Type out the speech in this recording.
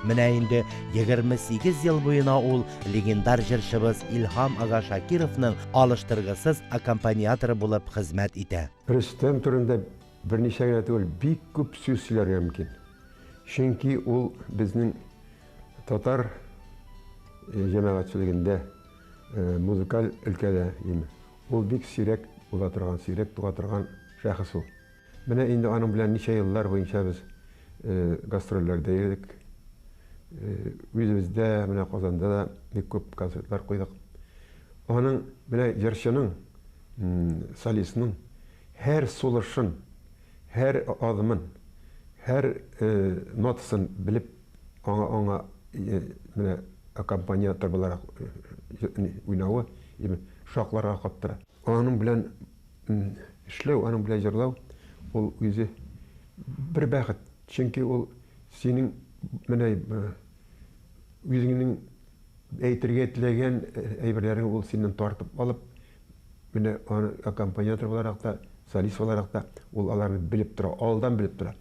Менә инде 28 ел буена ул легендар җырчыбыз Илһам ага Шакировның алыштыргысыз аккомпаниаторы булып хезмәт итә. Рөстәм турында берничә генә түгел, бик күп сүз сөйләргә мөмкин. Чөнки ул безнең татар җәмәгатьчелегендә, музыкаль өлкәдә, ул бик сирәк була торган, сирәк туа торган шәхес ул. Менә инде аның белән ничә еллар буенча без гастрольләрдә йөрдек. Үзебездә, менә Казанда да бик күп концертлар куйдык. Аның менә җырчының, солистның һәр сулышын, һәр адымын, һәр нотасын белеп, аңа аңа менә аккомпаниатор буларак уйнавы шакларга каттыра. Аның белән эшләү, аның белән җырлау ул үзе бер бәхет. Чөнки ул синең менә үзеңнең әйтергә теләгән әйберләреңне ул синнән тартып алып, менә аны аккомпаниатор буларак та, солист буларак та ул аларны белеп тора, алдан белеп тора.